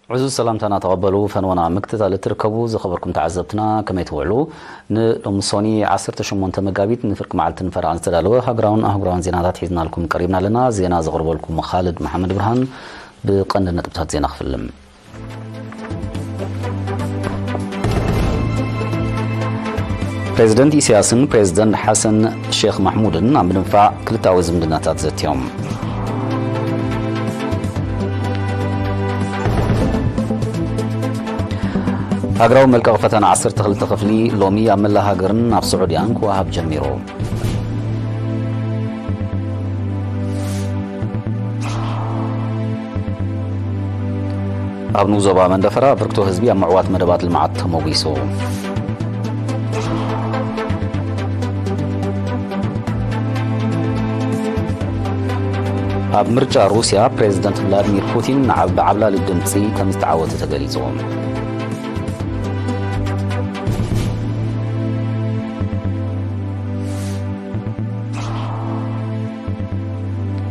ዕዙዝ ሰላምታና ተቐበሉ። ፈንወና ምክትታል እትርከቡ ዝኸበርኩም ተዓዘብትና፣ ከመይ ትውዕሉ? ንሎሚ ሶኒ ዓሰርተ ሸሞንተ መጋቢት ንፍርቂ መዓልትን ፈረቓን ዝተዳለወ ሃገራውን ኣህጉራውን ዜናታት ሒዝናልኩም ቀሪብና ኣለና። ዜና ዘቕርበልኩም ኻልድ መሓመድ ብርሃን። ብቐንዲ ነጥብታት ዜና ክፍልም። ፕሬዚደንት ኢሳያስን ፕሬዚደንት ሓሰን ሼክ ማሕሙድን ኣብ ምድንፋዕ ክልተኣዊ ዝምድናታት ዘትዮም። ሃገራዊ መልቀቒ ፈተና ዓሰርተ ክልተ ክፍሊ ሎሚ ኣብ መላእ ሃገርን ኣብ ስዑድያን ክወሃብ ጀሚሩ። ኣብ ንኡስ ዞባ መንደፈራ ኣበርክቶ ህዝቢ ኣብ ምዕዋት መደባት ልምዓት ተሞጒሱ። ኣብ ምርጫ ሩስያ ፕሬዚደንት ቭላድሚር ፑቲን ንዓብ-፣ ብዓብላሊ ድምፂ ከም ዝተዓወተ ተገሊጹ።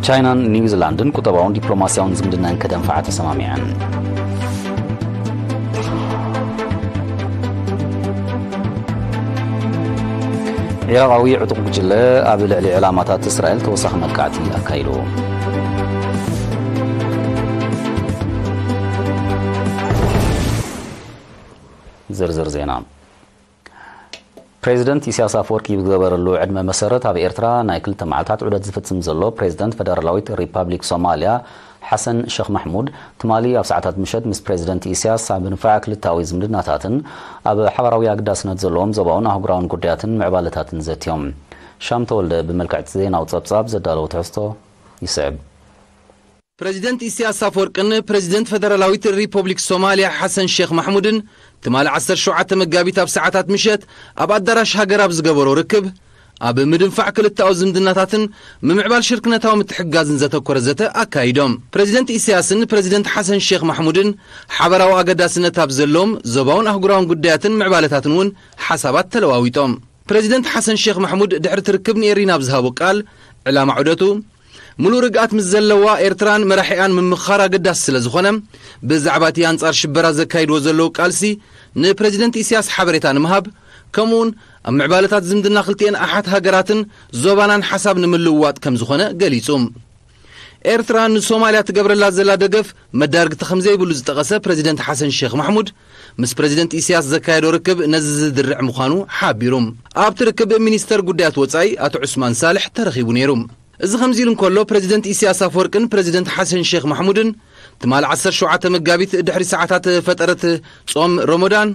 ቻይናን ኒውዚላንድን ቁጠባውን ዲፕሎማስያውን ዝምድናን ከደንፍዓ ተሰማሚዐን። ዒራቓዊ ዕጡቕ ጉጅለ ኣብ ልዕሊ ዕላማታት እስራኤል ተወሳኺ መጥቃዕቲ ኣካይዱ። ዝርዝር ዜና። ፕሬዚደንት ኢሳያስ ኣፈወርቂ ብዝገበረሉ ዕድመ መሰረት ኣብ ኤርትራ ናይ ክልተ መዓልታት ዑደት ዝፍጽም ዘሎ ፕሬዚደንት ፈደራላዊት ሪፓብሊክ ሶማልያ ሓሰን ሸኽ ማሕሙድ፣ ትማሊ ኣብ ሰዓታት ምሸት ምስ ፕሬዚደንት ኢሳያስ ኣብ ምድንፋዕ ክልተኣዊ ዝምድናታትን ኣብ ሓባራዊ ኣገዳስነት ዘለዎም ዞባውን ኣህጉራውን ጉዳያትን ምዕባለታትን ዘትዮም። ሻም ተወልደ ብመልክዕ ዜናዊ ጸብጻብ ዘዳለዎ ትሕዝቶ ይስዕብ። ፕሬዚደንት ኢሳያስ ኣፈወርቅን ፕሬዚደንት ፈደራላዊት ሪፖብሊክ ሶማልያ ሓሰን ሼክ ማሕሙድን ትማሊ ዓሰርተ ሸውዓተ መጋቢት ኣብ ሰዓታት ምሸት ኣብ ኣዳራሽ ሃገር ኣብ ዝገበሮ ርክብ፣ ኣብ ምድንፋዕ ክልተኣዊ ዝምድናታትን ምምዕባል ሽርክነታዊ ምትሕግጋዝን ዘተኮረ ዘተ ኣካይዶም። ፕሬዚደንት ኢሳያስን ፕሬዚደንት ሓሰን ሼክ ማሕሙድን ሓበራዊ ኣገዳስነት ኣብ ዘለዎም ዞባውን ኣህጉራውን ጉዳያትን ምዕባለታትን እውን ሓሳባት ተለዋዊጦም። ፕሬዚደንት ሓሰን ሼክ ማሕሙድ ድሕሪ እቲ ርክብ ንኤሪና ኣብ ዝሃቦ ቃል፣ ዕላማ ዑደቱ፣ ምሉእ ርግኣት ምስ ዘለዋ ኤርትራን መራሒኣን ምምኽኻር ኣገዳሲ ስለ ዝኾነ፣ ብዛዕባ እቲ ኣንጻር ሽበራ ዘካይድዎ ዘለዉ ቃልሲ ንፕሬዚደንት ኢሳያስ ሓበሬታ ንምሃብ፣ ከምኡውን ኣብ ምዕባለታት ዝምድና ክልቲኤን ኣሓት ሃገራትን ዞባናን ሓሳብ ንምልውዋጥ ከም ዝኾነ ገሊጹ። ኤርትራ ንሶማልያ ትገብረላ ዘላ ደገፍ መዳርግቲ ከም ዘይብሉ ዝጠቐሰ ፕሬዚደንት ሓሰን ሼክ ማሕሙድ፣ ምስ ፕሬዚደንት ኢሳያስ ዘካየዶ ርክብ ነዚ ዝድርዕ ምዃኑ ሓቢሩ። ኣብቲ ርክብ ሚኒስተር ጉዳያት ወጻኢ ኣቶ ዑስማን ሳልሕ ተረኺቡ ነይሩ። እዚ ከምዚ ኢሉ እንከሎ፣ ፕሬዚደንት ኢሳያስ ኣፈወርቅን ፕሬዚደንት ሓሰን ሼክ ማሕሙድን ትማሊ ዓሰርተ ሸውዓተ መጋቢት ድሕሪ ሰዓታት ፈጠረት ጾም ሮሞዳን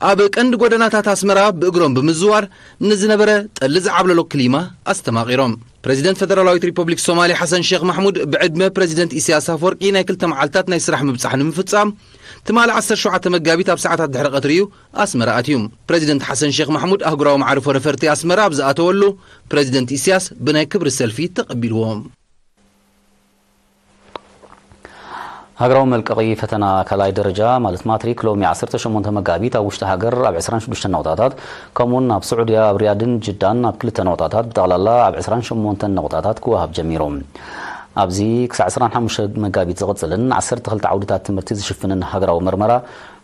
ኣብ ቀንዲ ጎደናታት ኣስመራ ብእግሮም ብምዝዋር ንዝነበረ ጠሊ ዝዓብለሎ ክሊማ ኣስተማቒሮም። ፕሬዚደንት ፈደራላዊት ሪፖብሊክ ሶማልያ ሓሰን ሼክ ማሕሙድ ብዕድመ ፕሬዚደንት ኢሳያስ ኣፈወርቂ ናይ ክልተ መዓልታት ናይ ስራሕ ምብጻሕ ንምፍጻም ትማሊ ዓሰርተ ሸውዓተ መጋቢት ኣብ ሰዓታት ድሕሪ ቀትሪ እዩ ኣስመራ ኣትዩ። ፕሬዚደንት ሓሰን ሼክ ማሕሙድ ኣህጉራዊ መዓርፎ ነፈርቲ ኣስመራ ኣብ ዝኣተወሉ ፕሬዚደንት ኢሳያስ ብናይ ክብሪ ሰልፊ ተቐቢልዎ። ሃገራዊ መልቀቒ ፈተና ካልኣይ ደረጃ ማለት ማትሪክ ሎሚ ዓሰርተ ሸሞንተ መጋቢት ኣብ ውሽጢ ሃገር ኣብ ዕስራን ሽዱሽተን ነቑጣታት፣ ከምኡውን ኣብ ስዑድያ ኣብ ሪያድን ጅዳን ኣብ ክልተ ነቑጣታት፣ ብጠቕላላ ኣብ ዕስራን ሸሞንተን ነቑጣታት ክወሃብ ጀሚሩ። ኣብዚ ክሳዕ ዕስራን ሓሙሽተ መጋቢት ዝቕጽልን ዓሰርተ ክልተ ዓውድታት ትምህርቲ ዝሽፍንን ሃገራዊ መርመራ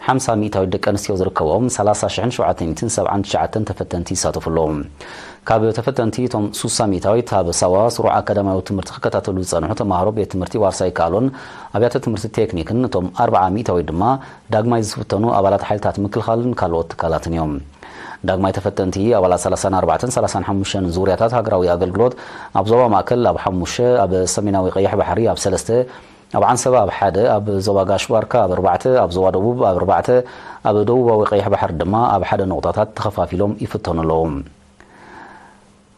ሓምሳ ሚእታዊት ደቂ ኣንስትዮ ዝርከቦም ሰላሳ ሽሕን ሸውዓተ ሚእትን ሰብዓን ትሽዓተን ተፈተንቲ ይሳተፉ ኣለዉ። ካብ ተፈተንቲ እቶም ሱሳ ሚእታዊት ኣብ ሳዋ ስሩዕ ኣካዳሚያዊ ትምህርቲ ክከታተሉ ዝጸንሑ ተማሃሮ ቤት ትምህርቲ ዋርሳይ ካልኦን ኣብያተ ትምህርቲ ቴክኒክን፣ እቶም ኣርብዓ ሚእታዊት ድማ ዳግማይ ዝፍተኑ ኣባላት ሓይልታት ምክልኻልን ካልኦት ትካላትን እዮም። ዳግማይ ተፈተንቲ ኣባላት ሰላሳን ኣርባዕተን ሰላሳን ሓሙሽተን ዙርያታት ሃገራዊ ኣገልግሎት ኣብ ዞባ ማእከል ኣብ ሓሙሽተ፣ ኣብ ሰሜናዊ ቀይሕ ባሕሪ ኣብ ሰለስተ፣ ኣብ ዓንሰባ ኣብ ሓደ፣ ኣብ ዞባ ጋሽ ባርካ ኣብ ኣርባዕተ፣ ኣብ ዞባ ደቡብ ኣብ ኣርባዕተ፣ ኣብ ደቡባዊ ቀይሕ ባሕሪ ድማ ኣብ ሓደ ነቑጣታት ተኸፋፊሎም ይፍተኑ ኣለዉ።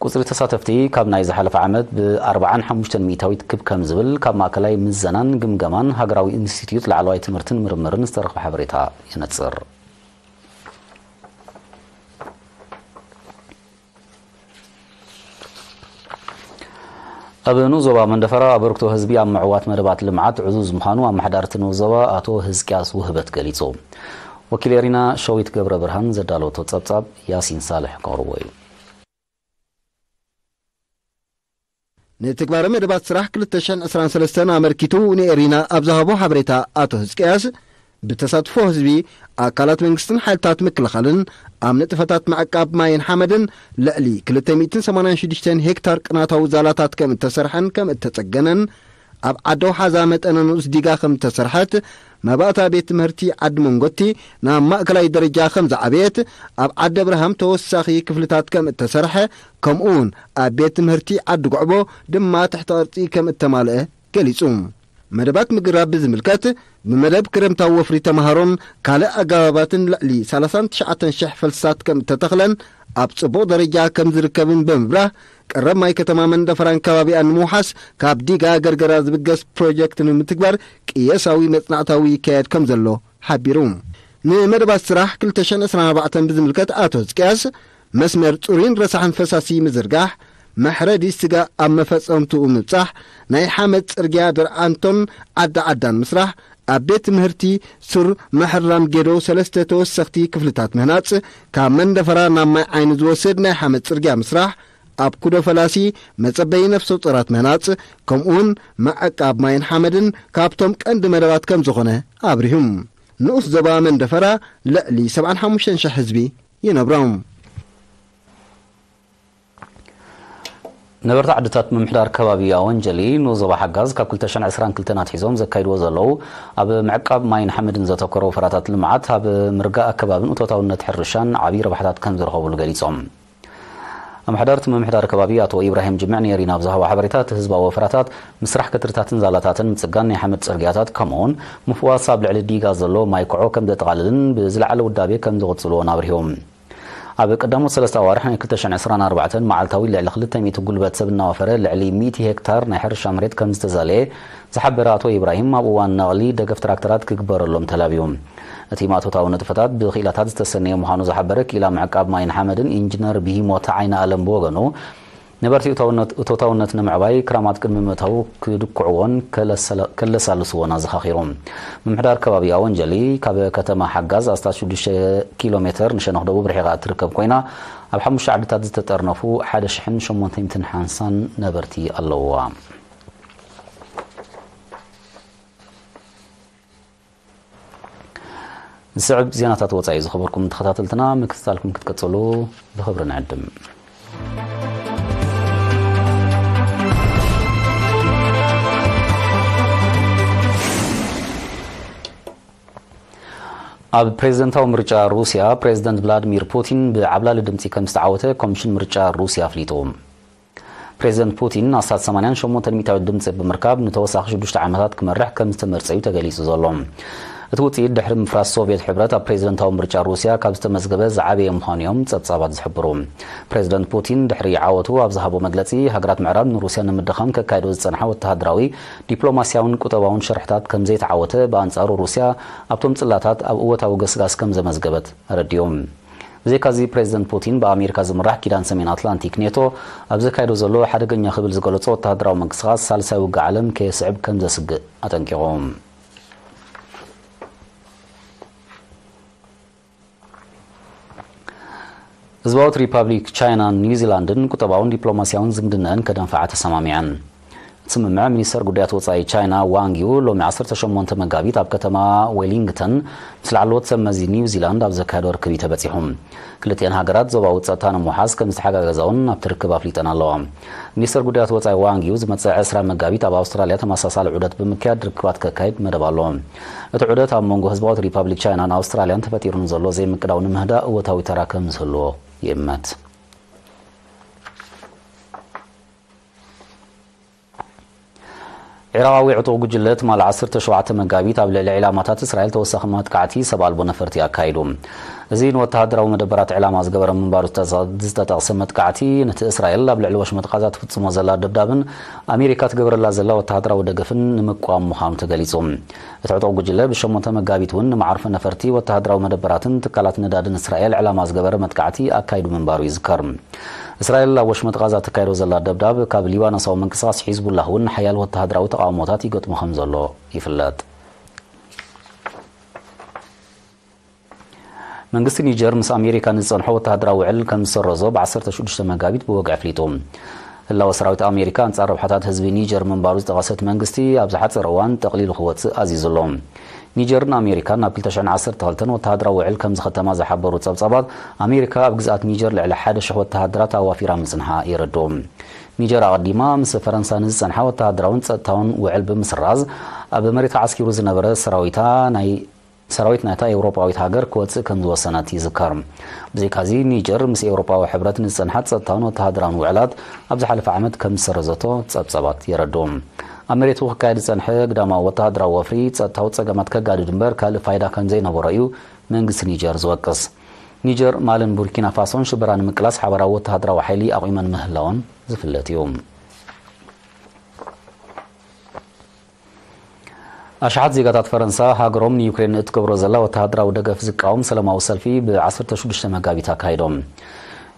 ቁጽሪ ተሳተፍቲ ካብ ናይ ዝሓለፈ ዓመት ብ ኣርባዓን ሓሙሽተን ሚእታዊት ክብ ከም ዝብል ካብ ማእከላይ ምዘናን ግምገማን ሃገራዊ ኢንስቲትዩት ላዕለዋይ ትምህርትን ምርምርን ዝተረኽበ ሓበሬታ የነጽር። ኣብ ንኡስ ዞባ መንደፈራ ኣበርክቶ ህዝቢ ኣብ ምዕዋት መደባት ልምዓት ዕዙዝ ምዃኑ ኣመሓዳሪ እቲ ንኡስ ዞባ ኣቶ ህዝቅያስ ውህበት ገሊጹ። ወኪል ኤሪና ሸዊት ገብረ ብርሃን ዘዳለወቶ ጸብጻብ ያሲን ሳልሕ ከቕርቦ እዩ። ንትግባረ መደባት ስራሕ ክልተ ሽሕን ዕስራን ሰለስተን ኣመልኪቱ ንኤሪና ኣብ ዝሃቦ ሓበሬታ ኣቶ ህዝቅያስ፣ ብተሳትፎ ህዝቢ፣ ኣካላት መንግስትን ሓይልታት ምክልኻልን ኣብ ንጥፈታት ምዕቃብ ማይን ሓመድን ልዕሊ ክልተ ሚእትን ሰማንያን ሽዱሽተን ሄክታር ቅናታዊ ዛላታት ከም እተሰርሐን ከም እተጸገነን፣ ኣብ ዓዲ ኣውሓዛ መጠነ ንኡስ ዲጋ ከም እተሰርሐት፣ መባእታ ቤት ትምህርቲ ዓዲ መንጎቲ ናብ ማእከላይ ደረጃ ከም ዝዓበየት፣ ኣብ ዓዲ ኣብርሃም ተወሳኺ ክፍልታት ከም እተሰርሐ፣ ከምኡ እውን ኣብ ቤት ትምህርቲ ዓዲ ጉዕቦ ድማ ትሕተ ቅርጺ ከም እተማልአ ገሊጹ። መደባት ምግራብ ብዝምልከት፣ ብመደብ ክረምታዊ ወፍሪ ተምሃሮን ካልእ ኣገባባትን ልዕሊ ሰላሳን ትሽዓተን ሽሕ ፈልስታት ከም እተተኽለን ኣብ ጽቡቕ ደረጃ ከም ዝርከብን ብምብራህ፣ ቀረብ ማይ ከተማ መንደፈራን ከባቢኣን ንምውሓስ ካብ ዲጋ ገርገራ ዝብገስ ፕሮጀክት ንምትግባር ቅየሳዊ መጽናዕታዊ ይካየድ ከም ዘሎ ሓቢሩ። ንመደባት ስራሕ ክልተ ሽሕን ዕስራን ኣርባዕተን ብዝምልከት ኣቶ ህዝቅያስ፣ መስመር ጽሩይን ረሳሕን ፈሳሲ ምዝርጋሕ፣ መሕረዲ ስጋ ኣብ መፈጸምትኡ ምብጻሕ፣ ናይ ሓመድ ጽርግያ ደርዓንቶን ዓዲ ዓዳን ምስራሕ፣ ኣብ ቤት ትምህርቲ ሱር ምሕራም ጌዶ ሰለስተ ተወሰኽቲ ክፍልታት ምህናጽ፣ ካብ መንደፈራ ናብ ማይ ዓይኒ ዝወስድ ናይ ሓመድ ጽርግያ ምስራሕ፣ ኣብ ኩዶ ፈላሲ መጸበዪ ነፍሰ ጡራት ምህናጽ፣ ከምኡውን ምዕቃብ ማይን ሓመድን ካብቶም ቀንዲ መደባት ከም ዝኾነ ኣብሪሁ። ንኡስ ዞባ መንደፈራ ልዕሊ ሰብዓን ሓሙሽተን ሽሕ ህዝቢ ይነብሮም። ነበርቲ ዓድታት ምምሕዳር ከባቢ ኣወንጀሊ ንዞባ ሓጋዝ ካብ ክልተ ሽሕን ዕስራን ክልተን ኣትሒዞም ዘካይድዎ ዘለዉ ኣብ ምዕቃብ ማይን ሓመድን ዘተኮረ ወፈራታት ልምዓት ኣብ ምርጋእ ኣከባብን እቶታውነት ሕርሻን ዓብዪ ረብሓታት ከም ዝረኸብሉ ገሊጾም። ኣመሓዳርቲ ምምሕዳር ከባቢ ኣቶ ኢብራሂም ጅምዕ ኔሪና ኣብ ዝሃቦ ሓበሬታ፣ እቲ ህዝባዊ ወፈራታት ምስራሕ ክትርታትን ዛላታትን፣ ምጽጋን ናይ ሓመድ ጽርግያታት፣ ከምኡውን ምፍዋስ ኣብ ልዕሊ ዲጋ ዘሎ ማይ ኮዖ ከም ዘጠቓልልን ብዝለዓለ ውዳቤ ከም ዝቕጽልዎን ኣብሪሆም። ኣብ ቀዳሞት ሰለስተ ኣዋርሕ ናይ ክልተ ሽሕን ዕስራን ኣርባዕተን መዓልታዊ ልዕሊ ክልተ ሚእቲ ጉልበት ሰብ እናወፈረ ልዕሊ ሚእቲ ሄክታር ናይ ሕርሻ መሬት ከም ዝተዛለየ ዝሓበረ ኣቶ ኢብራሂም፣ ኣብ እዋን ነቕሊ ደገፍ ትራክተራት ክግበረሎም ተላብዩ። እቲ ማእቶታዊ ንጥፈታት ብክኢላታት ዝተሰነየ ምዃኑ ዝሓበረ ክኢላ ምዕቃብ ማይን ሓመድን ኢንጂነር ብሂሞት ዓይነ ኣለም ብወገኑ፣ ነበርቲ እቶታውነት፣ እቶታውነት ንምዕባይ ክራማት ቅድሚ ምእታዉ ክድኩዕዎን ከለሰለ-፣ ከለሳልስዎን ኣዘኻኺሩ። ምምሕዳር ከባቢ ኣወንጀሊ ካብ ከተማ ሓጋዝ ኣስታት ሽዱሽተ ኪሎ ሜተር ንሸነኽ ደቡብ ርሒቓ እትርከብ ኮይና፣ ኣብ ሓሙሽተ ዓድታት ዝተጠርነፉ ሓደ ሽሕን ሸሞንተ ሚእትን ሓምሳን ነበርቲ ኣለውዋ። ዝስዕብ ዜናታት ወጻኢ ዝኸበርኩም ተኸታተልትና ምክትታልኩም ክትቀጽሉ ብኽብሪ ንዕድም። ኣብ ፕሬዝደንታዊ ምርጫ ሩስያ፣ ፕሬዝደንት ቭላድሚር ፑቲን ብዓብላሊ ድምጺ ከም ዝተዓወተ ኮሚሽን ምርጫ ሩስያ ኣፍሊጡ። ፕሬዝደንት ፑቲን ኣስታት ሰማንያን ሸሞንተን ሚእታዊት ድምጺ ብምርካብ ንተወሳኺ ሽዱሽተ ዓመታት ክመርሕ ከም ዝተመርጸ እዩ ተገሊጹ ዘሎ። እቲ ውጽኢት ድሕሪ ምፍራስ ሶቭየት ሕብረት ኣብ ፕሬዝደንታዊ ምርጫ ሩስያ ካብ ዝተመዝገበ ዝዓበየ ምዃኑ እዮም ጸብጻባት ዝሕብሩ። ፕሬዝደንት ፑቲን ድሕሪ ዓወቱ ኣብ ዝሃቦ መግለጺ፣ ሃገራት ምዕራብ ንሩስያ ንምድኻም ከካይዶ ዝጸንሓ ወተሃደራዊ፣ ዲፕሎማስያውን ቁጠባውን ሽርሕታት ከም ዘይተዓወተ፣ ብኣንጻሩ ሩስያ ኣብቶም ጽላታት ኣብ እወታዊ ገስጋስ ከም ዘመዝገበት ኣረዲኡ። ብዘይካዚ፣ ፕሬዝደንት ፑቲን ብኣሜሪካ ዝምራሕ ኪዳን ሰሜን ኣትላንቲክ ኔቶ ኣብ ዘካየዶ ዘሎ ሓደገኛ ክብል ዝገለጾ ወተሃደራዊ ምንቅስቓስ ሳልሳይ ውግእ ዓለም ከየስዕብ ከም ዘስግእ ኣጠንቂቑ። ህዝባዊት ሪፓብሊክ ቻይናን ኒውዚላንድን ቁጠባውን ዲፕሎማስያውን ዝምድነአን ከደንፍዓ ተሰማሚዐን። እቲ ስምምዕ፣ ሚኒስተር ጉዳያት ወጻኢ ቻይና ዋንግ ዩ ሎሚ ዓሰርተ ሸሞንተ መጋቢት ኣብ ከተማ ዌሊንግተን ምስ ላዕለዎት ሰብ መዚ ኒውዚላንድ ኣብ ዘካየዶ ርክብ እዩ ተበጺሑ። ክልቲአን ሃገራት ዞባዊ ጸጥታ ንምውሓስ ከም ዝተሓጋገዛውን ኣብቲ ርክብ ኣፍሊጠን ኣለዋ። ሚኒስተር ጉዳያት ወጻኢ ዋንግ ዩ ዝመጽእ ዕስራ መጋቢት ኣብ ኣውስትራልያ ተመሳሳሊ ዑደት ብምክያድ ርክባት ከካይድ መደብ ኣሎ። እቲ ዑደት ኣብ መንጎ ህዝባዊት ሪፓብሊክ ቻይናን ኣውስትራልያን ተፈጢሩ ንዘሎ ዘይምቅዳው ንምህዳእ እወታዊ ተራ ከም ዝህልዎ ይእመት። ዒራቓዊ ዕጡቕ ጉጅለ ትማሊ ዓሰርተ ሸውዓተ መጋቢት ኣብ ልዕሊ ዒላማታት እስራኤል ተወሳኺ መጥቃዕቲ ሰብ ኣልቦ ነፈርቲ ኣካይዱ። እዚ ንወተሃደራዊ መደበራት ዕላማ ዝገበረ ምንባሩ ዝተጠ-፣ ዝተጠቕሰ መጥቃዕቲ፣ ነቲ እስራኤል ኣብ ልዕሊ ወሽመጥ ቃዛ ትፍጽሞ ዘላ ደብዳብን ኣሜሪካ ትገብረላ ዘላ ወተሃደራዊ ደገፍን ንምቅዋም ምዃኑ ተገሊጹ። እቲ ዕጡቕ ጉጅለ ብሸሞንተ መጋቢት እውን ንመዓርፎ ነፈርቲ፣ ወተሃደራዊ መደበራትን ትካላት ነዳድን እስራኤል ዕላማ ዝገበረ መጥቃዕቲ ኣካይዱ ምንባሩ ይዝከር። እስራኤል ኣብ ወሽመጥ ቃዛ እተካይዶ ዘላ ደብዳብ፣ ካብ ሊባኖሳዊ ምንቅስቓስ ሒዝቡላህ እውን ሓያል ወተሃደራዊ ተቓውሞታት ይገጥሞ ከም ዘሎ ይፍለጥ። መንግስቲ ኒጀር ምስ ኣሜሪካ ንዝጸንሖ ወተሃደራዊ ውዕል ከም ዝሰረዞ ብ ዓሰርተ ሽዱሽተ መጋቢት ብወግዒ ኣፍሊጡ። ህላወ ሰራዊት ኣሜሪካ ኣንጻር ረብሓታት ህዝቢ ኒጀር ምንባሩ ዝጠቐሰ እቲ መንግስቲ፣ ኣብ ዝሓጸረ እዋን ጠቕሊሉ ክወጽእ ኣዚዙ ኣሎ። ኒጀርን ኣሜሪካን ናብ ክልተ ሽሕን ዓሰርተ ክልተን ወተሃደራዊ ውዕል ከም ዝኸተማ ዝሓበሩ ጸብጻባት፣ ኣሜሪካ ኣብ ግዝኣት ኒጀር ልዕሊ ሓደ ሽሕ ወተሃደራት ኣዋፊራ ምጽንሓ የረድኡ። ኒጀር ኣቐዲማ ምስ ፈረንሳ ንዝጸንሓ ወተሃደራውን ጸጥታውን ውዕል ብምስራዝ፣ ኣብ መሬት ዓስኪሩ ዝነበረ ሰራዊታ ናይ ሰራዊት ናይታ ኤውሮጳዊት ሃገር ክወጽእ ከም ዝወሰነት ይዝከር። ብዘይካዚ፣ ኒጀር ምስ ኤውሮጳዊ ሕብረት ንዝጸንሓት ጸጥታውን ወተሃደራውን ውዕላት ኣብ ዝሓለፈ ዓመት ከም ዝሰረዘቶ ጸብጻባት የረድኡ። ኣብ መሬቱ ክካየድ ዝጸንሐ ግዳማዊ ወተሃደራዊ ወፍሪ ጸጥታዊ ጸገማት ከጋድድ እምበር ካልእ ፋይዳ ከም ዘይነበሮ እዩ መንግስቲ ኒጀር ዝወቅስ። ኒጀር፣ ማልን ቡርኪና ፋሶን ሽበራ ንምቅላስ ሓበራዊ ወተሃደራዊ ሓይሊ ኣቑመን ምህላወን ዝፍለጥ እዩ። ኣሽሓት ዜጋታት ፈረንሳ ሃገሮም ንዩክሬን እትገብሮ ዘላ ወተሃደራዊ ደገፍ ዝቃወም ሰላማዊ ሰልፊ ብ ዓሰርተ ሽዱሽተ መጋቢት ኣካይዶም።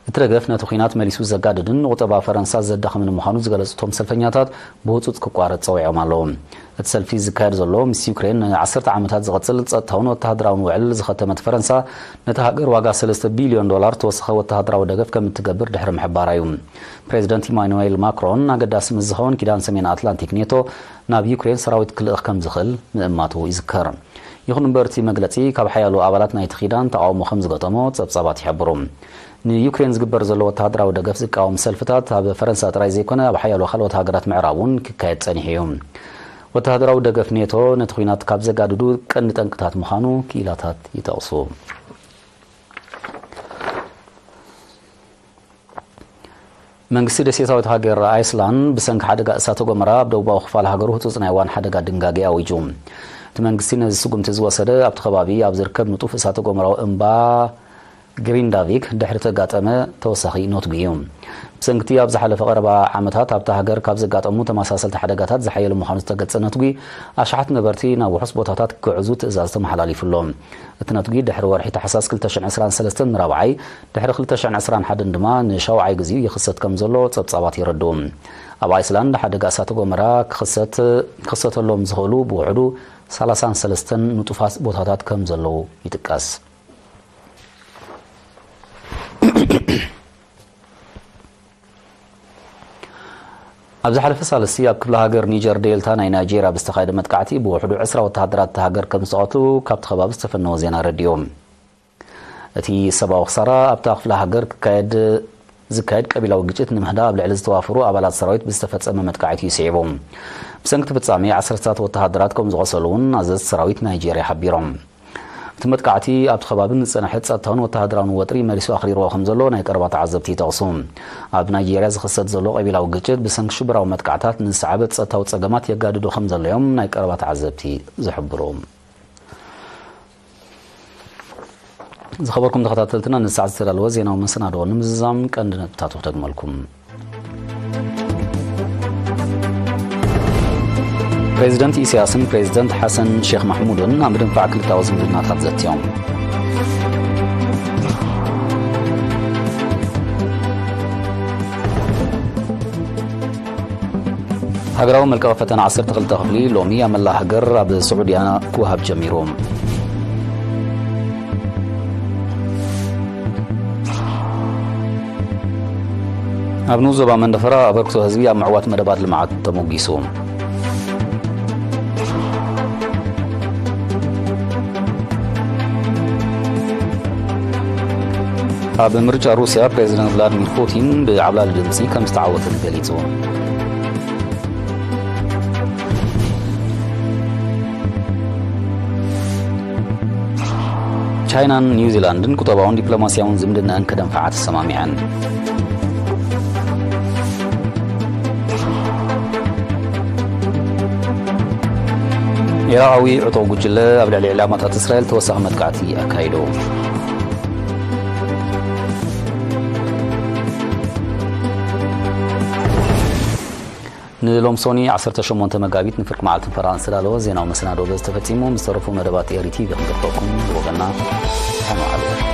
እቲ ደገፍ ነቲ ኲናት መሊሱ ዘጋድድን ንቁጠባ ፈረንሳ ዘዳኽምን ምዃኑ ዝገለጹ እቶም ሰልፈኛታት፣ ብህጹጽ ክቋረጽ ጸዊዖም ኣለዉ። እቲ ሰልፊ ዝካየድ ዘሎ፣ ምስ ዩክሬን ንዓሰርተ ዓመታት ዝቐጽል ጸጥታውን ወተሃደራውን ውዕል ዝኸተመት ፈረንሳ፣ ነታ ሃገር ዋጋ ሰለስተ ቢልዮን ዶላር ተወሳኺ ወተሃደራዊ ደገፍ ከም እትገብር ድሕሪ ምሕባራ እዩ። ፕሬዚደንት ኢማኑኤል ማክሮን፣ ኣገዳሲ ምስ ዝኸውን ኪዳን ሰሜን ኣትላንቲክ ኔቶ ናብ ዩክሬን ሰራዊት ክልእኽ ከም ዝኽእል ምእማቱ ይዝከር። ይኹን እምበር፣ እቲ መግለጺ ካብ ሓያሎ ኣባላት ናይቲ ኪዳን ተቓውሞ ከም ዝገጠሞ ጸብጻባት ይሕብሩ። ንዩክሬን ዝግበር ዘሎ ወተሃደራዊ ደገፍ ዝቃወም ሰልፍታት ኣብ ፈረንሳ ጥራይ ዘይኮነ፣ ኣብ ሓያሎ ካልኦት ሃገራት ምዕራብ እውን ክካየድ ጸኒሑ እዩ። ወተሃደራዊ ደገፍ ኔቶ ነቲ ኲናት ካብ ዘጋድዱ ቀንዲ ጠንቅታት ምዃኑ ክኢላታት ይጠቕሱ። መንግስቲ ደሴታዊት ሃገር ኣይስላንድ ብሰንኪ ሓደጋ እሳተ ጎመራ ኣብ ደቡባዊ ክፋል ሃገሩ ህጹጽ ናይ እዋን ሓደጋ ድንጋጌ ኣዊጁ። እቲ መንግስቲ ነዚ ስጉምቲ ዝወሰደ፣ ኣብቲ ከባቢ ኣብ ዝርከብ ንጡፍ እሳተ ጎመራዊ እምባ ግሪንዳቪክ ድሕሪ ተጋጠመ ተወሳኺ ነትጒ እዩ። ብሰንኪ እቲ ኣብ ዝሓለፈ ቀረባ ዓመታት ኣብታ ሃገር ካብ ዘጋጠሙ ተመሳሰልቲ ሓደጋታት ዝሓየለ ምዃኑ ዝተገልጸ ነትጒ፣ ኣሽሓት ነበርቲ ናብ ውሑስ ቦታታት ክግዕዙ ትእዛዝ ተመሓላሊፉ ኣሎ። እቲ ነትጒ ድሕሪ ወርሒ ታሕሳስ ክልተ ሽሕን ዕስራን ሰለስተን ንራብዓይ፣ ድሕሪ ክልተ ሽሕን ዕስራን ሓደን ድማ ንሻውዓይ ግዜኡ ይኽሰት ከም ዘሎ ጸብጻባት የረድኡ። ኣብ ኣይስላንድ ሓደጋ እሳተ ጎመራ ክኽሰት-፣ ክኽሰተሎም ዝኽእሉ ብውሕዱ ሰላሳን ሰለስተን ንጡፋት ቦታታት ከም ዘለዉ ይጥቀስ። ኣብ ዝሓለፈ ሳልስቲ ኣብ ክፍለ ሃገር ኒጀር ዴልታ ናይ ናይጄርያ ብዝተኻየደ መጥቃዕቲ ብውሕዱ ዕስራ ወተሃደራት እታ ሃገር ከም ዝተቐትሉ ካብቲ ከባቢ ዝተፈነወ ዜና ኣረዲኡ። እቲ ሰብኣዊ ክሳራ ኣብታ ክፍለ ሃገር ክካየድ፣ ዝካየድ ቀቢላዊ ግጭት ንምህዳ ኣብ ልዕሊ ዝተዋፈሩ ኣባላት ሰራዊት ብዝተፈጸመ መጥቃዕቲ እዩ ስዒቡ። ብሰንኪ እቲ ፍጻሜ ዓሰርተታት ወተሃደራት ከም ዝቖሰሉ እውን ኣዘዝቲ ሰራዊት ናይጄርያ ሓቢሮም። እቲ መጥቃዕቲ ኣብቲ ከባቢ ንዝጸንሐ ጸጥታውን ወተሃደራውን ወጥሪ መሊሱ ኣኽሪርዎ ከም ዘሎ ናይ ቀረባ ተዓዘብቲ ይጠቕሱ። ኣብ ናይጄርያ ዝኽሰት ዘሎ ቀቢላዊ ግጭት ብሰንኪ ሽበራዊ መጥቃዕታት ንዝሰዓበ ጸጥታዊ ጸገማት የጋድዶ ከም ዘሎ እዮም ናይ ቀረባ ተዓዘብቲ ዝሕብሩ። ዝኸበርኩም ተኸታተልትና፣ ንሰዓት ዝተዳለወ ዜናዊ መሰናድኦ ንምዝዛም ቀንዲ ነጥብታቱ ክደግመልኩም። ፕሬዚደንት ኢሳያስን ፕሬዚደንት ሓሰን ሼክ ማሕሙድን ኣብ ምድንፋዕ ክልታዊ ዝምድናታት ዘትዮም። ሃገራዊ መልቀቒ ፈተና ዓሰርተ ክልተ ክፍሊ ሎሚ ኣብ መላእ ሃገር ኣብ ስዑድያ ክወሃብ ጀሚሩ። ኣብ ንኡስ ዞባ መንደፈራ ኣበርክቶ ህዝቢ ኣብ ምዕዋት መደባት ልምዓት ተሞጊሱ። ኣብ ምርጫ ሩስያ ፕሬዚደንት ቭላድሚር ፑቲን ብዓብላሊ ድምፂ ከም ዝተዓወተ ተገሊጹ። ቻይናን ኒውዚላንድን ቁጠባውን ዲፕሎማስያውን ዝምድናኣን ከደንፍዓ ተሰማሚዐን። ኢራቓዊ ዕጡቕ ጉጅለ ኣብ ልዕሊ ዕላማታት እስራኤል ተወሳኺ መጥቃዕቲ ኣካይዱ። ንሎምሶኒ ዓሰርተ ሸሞንተ መጋቢት ንፍርቂ መዓልቲ ፈራን ዝተዳለወ ዜናዊ መሰናድኦ በዚ ተፈጺሙ። ምስ ተረፉ መደባት ኤሪ ቲቪ ክንጠብቀኩም ብወገንና ሰላም።